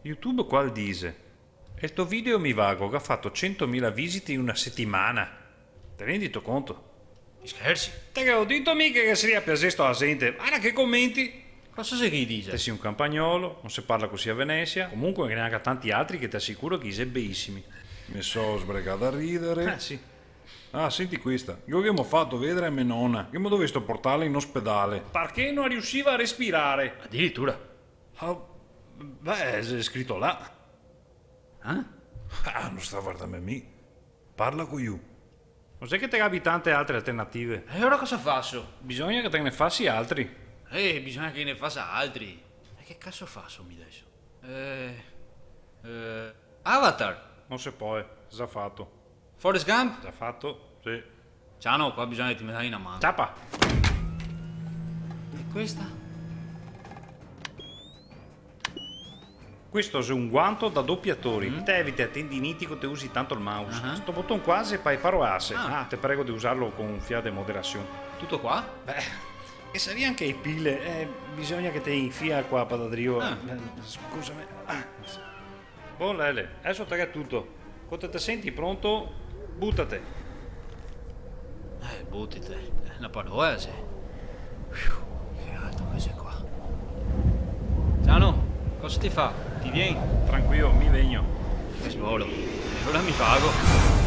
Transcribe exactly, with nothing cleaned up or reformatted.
YouTube qua el dixe: "El to video mi vago ga fato centomila visite in una setimana." Te rendito conto? Ti schersi? Te ghevo dito mi che ghe saria piasesto a la zente. Varda che comenti! Cosa xe che i dixe? Te si un campagnolo, no se parla cusì a Venesia. Comunque ghe n'è anca tanti altri che te asicuro che i xe beisimi. Me so sbregà da ridere. Eh, sì. Ah, senti questa. Ghe ghemo fato vedare a me nona. Ghemo dovesto portarla in ospedale. Parché no riusiva a respirare. Adiritura? Ah, beh, xe scrito là. Eh? Ah, no sta vardarme mi. Parla co lu. No xe che te gabi tante altre alternative. E ora cosa faso? Bisogna che te ne fasi altri. Eh, bisogna che ne fasa altri. E che caso faso mi deso? Eh, eh, Avatar! No se pol, za fato. Forrest Gump? Za fato, sì. Ciano, qua bisogna che te me dai na man. Ciapa! E questa? Questo xe un guanto da dopiatori. Mm. Te evite a tendiniti co te usi tanto el mouse. Ah. Sto boton qua xe pa e paroase. Ah. Ah, te prego de usarlo co un fià de moderasion. Tuto qua? Beh, e saria anca e pile. Eh, bisogna che te infia qua, pa da drio. Ah. Eh, scusame. Ah. Bon, Lele, deso te ga tuto. Co te te senti pronto, butate. Eh, butate. Eh, na parola, sì. Fiu, che alto che xe qua. Ciano, cosa ti fa? Ti vien? Tranquilo, mi vegno. Che svolo. E ora mi vago.